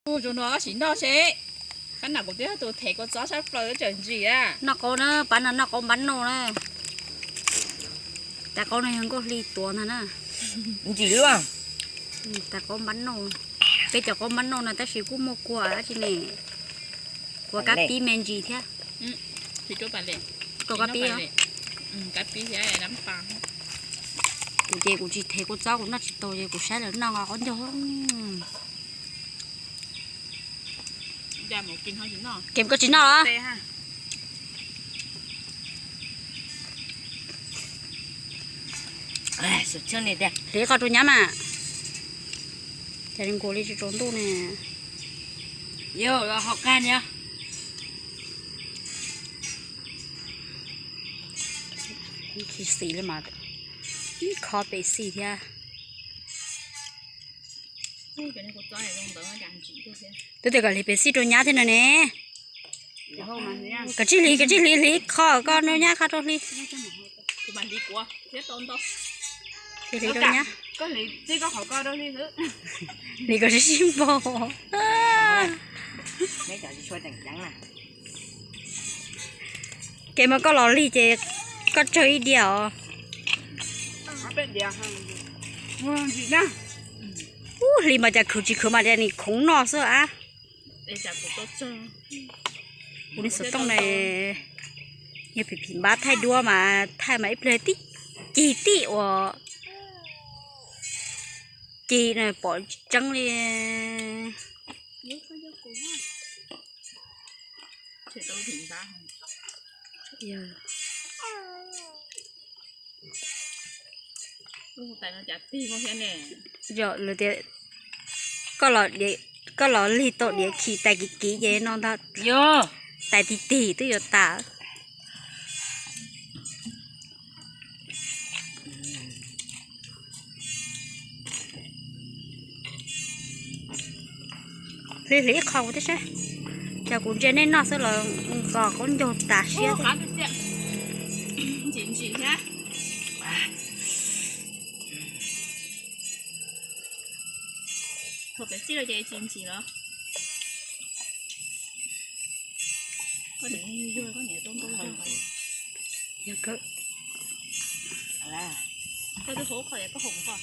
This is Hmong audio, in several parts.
Tus no sim noj seb. Qab nam kuv twb yog tus them kua txob sab plaws tseem ntsim a. Noj qaub na, pab no noj qaub npab noj na. Tais qaub no yog nkauj hli tuav ntag na. Ntsim luaj. Tais qaub npab noj. Peb cov qaub npab noj no tab sis kuj muaj kua dab tsi ne. Kua kab pib me ntsis thiab. Rau kab pib. Kuv ces kuv tsis them kua txob, kuv noj tsis tau ces kuv saib lawv noj nqa qaub ncaug. Ces koj tsis noj los? Hliv qhov rau nyab mas. Cas li nkaus li tsis tsaus ntuj ne. Yog los hau qag ni. Khi xim li mas ib kho pem xim thiab. Twb tias kom hliv pem xim rau nyab thiab no ne. Kav tsij hliv, kav tsij hliv, hliv qhov koj rau nyab, qhov rau hliv. Hliv rau nyab. Hliv kom sib sib npaug. Ces mas koj los hliv ces koj tsawg ib diav os. Ub, hliv mas cas khwv tsis khwv mas tias nws khoov noj xwb a. Kuv ni xov tooj na, yog phim phim npab thaij duab mas thaij mas ib pliag tib cig tib uas cig na pom tseeb li. Yog lawv tias koj los lig tau diav khi tais kiv kiv ces no ntag. Tais tig tig twb yuav tas. Hliv hliv ib qho kuv thiab saib. Cas kuv ntsia nej noj xwb los nqos qaub ncaug tas siab thiab. Ntsim ntsim thiab. Thaum pem xij los ces tsis ntsim los. Koj niam yog koj niam tau ntau yog. Yog kawg. Koj twb hu qhov koj hu koj.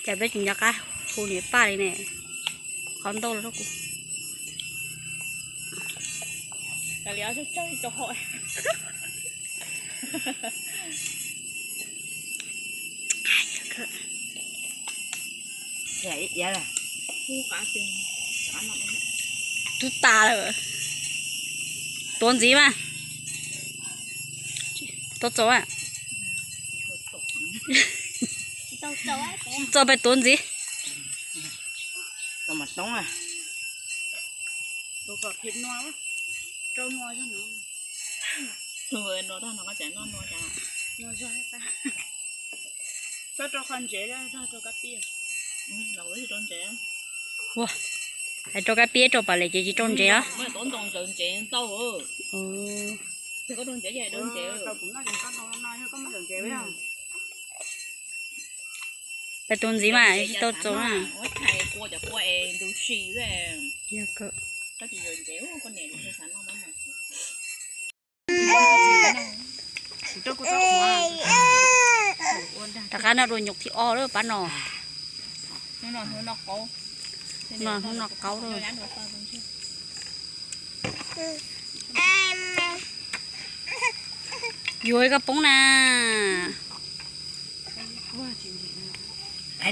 Cas peb tsis nco qab hu niam paj li ne. Qhov ntau los rau kuv. Kav liam, twb tas lawm. Tuav ntxiv mas. Tuav txaus a. Txaus pes tuav ntxiv. Ua, hais rau kab piab rau pas lem ces tsis rau ntsev os. Pes tuav ntxiv mas tsis tau txaus na. Rov qab noj dua nyuam thib ob lawm pab no. No hnub no qaub lawm. Yuav ib koj poob na.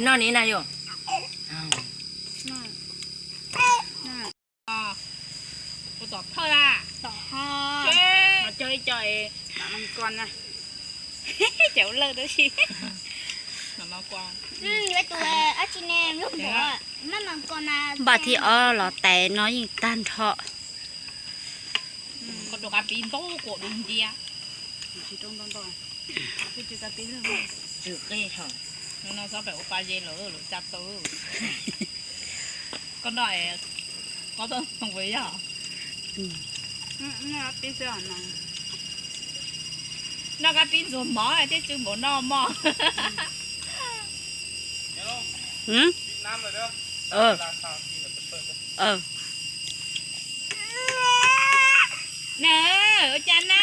Noj ni na yom. Tom thawj a. Tom ho. Cog ib co mam mas kos na. Ces ua lawj dab tsi. Npaj thib ob los tais no yeej tag nrho. Koj rau kab pib ntau kuam du ntia. No txhob pem ua pa ze lawm lawm tsa taw. Koj noj, koj tau too yog. Noj kab pib ntxuag mov thiaj tsw npaum no mog. Na, ua cas na?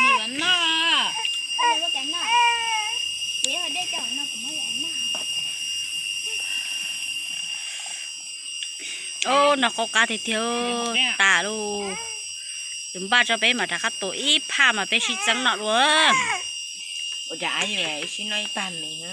Nim noj. Ub, noj qab qab tiag tiag, tas lauj. Tus npaj tso peb mam rov qab tua ib phaj mas peb sib txeeb noj dua. Ua cas ib sib noj ib pag me na.